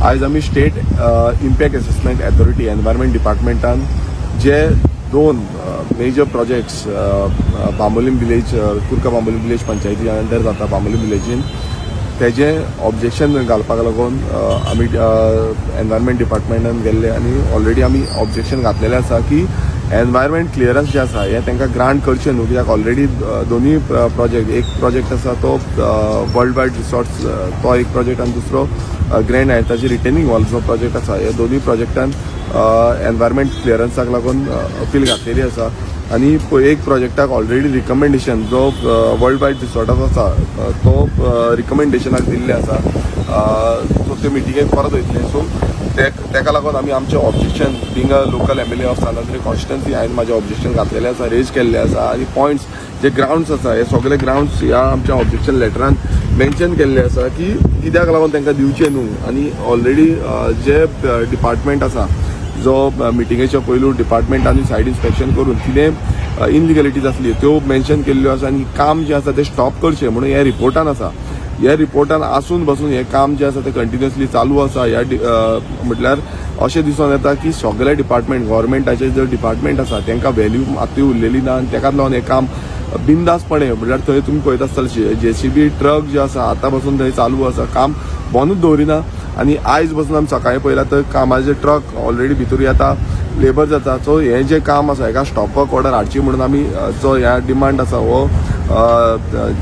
आयज आमी State Impact Assessment Authority, Environment डिपार्टमेंटान जे दोन major projects Bambolim village, Curca Bambolim village पंचायती अंडर जाता बांबोलीम विलेजीन, तेजें ऑब्जेक्शन घालपाक लागून आमी एनवायरमेंट डिपार्टमेंटान गेल्ले आनी ऑलरेडी आमी ऑब्जेक्शन घातलेलें आसा की एनवायरमेंट क्लियरन्स जें आसा हें तांकां ग्रांट करचें न्हू, कित्याक ऑलरेडी दोनूय प्रोजेक्ट, एक प्रोजेक्ट आसा तो वर्ल्ड वायड रिसॉर्ट्स तो एक प्रोजेक्ट आनी दुसरो ग्रँड हायताची रिटेनिंग वॉल जो प्रोजेक्ट आसा, हे दोनूय प्रोजेक्टान एनवायरमेंट क्लियरन्साक लागून अपील घातलेली आसा. आनी एक प्रोजेक्टाक ऑलरेडी रिकमेंडेशन, जो वर्ल्ड वायड रिसॉर्टाचो आसा तो रिकमेंडेशनाक दिल्लें आसा, सो ते मिटिंगेक परत वयतले. सो ते तेका लागून आमी आमचें objection, being a local MLA of Sant Andre constituency, हांवें म्हाजें ऑब्जेक्शन घातलेलें आसा, रेज केल्लें आसा. आनी पॉयंट्स जे ग्रावंड्स आसा, हे सगळे ग्रावंड्स ह्या आमच्या ऑब्जेक्शन लेटरान मेन्शन केल्ले आसा की कित्याक लागून तांकां दिवचें न्हू. आनी ऑलरेडी जे डिपार्टमेंट आसा, जो मिटिंगेच्या पयलू डिपार्टमेंटान सायड इन्स्पेक्शन करून कितें इनलिगलिटीज आसली त्यो मेन्शन केल्ल्यो आसा आनी काम जें आसा तें स्टॉप करचें म्हणून ह्या रिपोर्टान आसा. ह्या रिपोर्टान आसून बसून हें काम जें आसा तें कंटिन्युअसली चालू आसा. ह्या म्हटल्यार अशें दिसून येता की सगळे डिपार्टमेंट, गव्हर्मेंटाचे जे डिपार्टमेंट आसा, तांकां व्हॅल्यू मात्तूय उरलेली ना आनी तेकाच लागून हें काम बिंदासपणे, म्हळ्यार थंय तुमी पळयता आसतले, जेसीबी ट्रक जे आसा आतां पासून थंय चालू आसा, काम बंदूच दवरिना. आनी आयज बसून आमी सकाळीं पळयलां तर कामाचे ट्रक ऑलरेडी भितर येता, लेबर जाता. सो हें जें काम आसा हेका स्टॉप वर्क ऑर्डर हाडची म्हणून आमी जो ह्या डिमांड आसा हो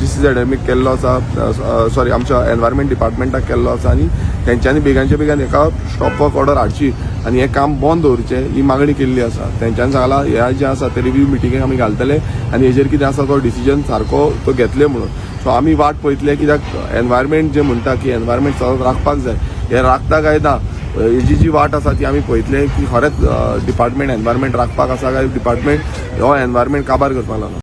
जीसीझेडएमीक केल्लो आसा, सॉरी, आमच्या एनवायरमेंट डिपार्टमेंटाक केल्लो आसा. आनी तेंच्यांनी बेगानच्या बेगान हेका स्टॉप वर्क ऑर्डर हाडची आनी हें काम बंद दवरचें ही मागणी केल्ली आसा. तेंच्यांनी सांगलां, हें जें आसा ते रिव्यू मिटिंगेक आमी घालतले आनी हेजेर कितें आसा तो डिसिजन सारको तो घेतले म्हणून. सो आमी वाट पळयतले, कित्याक एनवायरमेंट जे म्हणटा की एनवायरमेंट सदांच राखपाक जाय, हें राखता काय ना हेजी जी वाट आसा ती आमी पळयतले की खरेंच डिपार्टमेंट एनवायरमेंट राखपाक आसा काय डिपार्टमेंट हो एनवायरमेंट काबार करपाक लागला.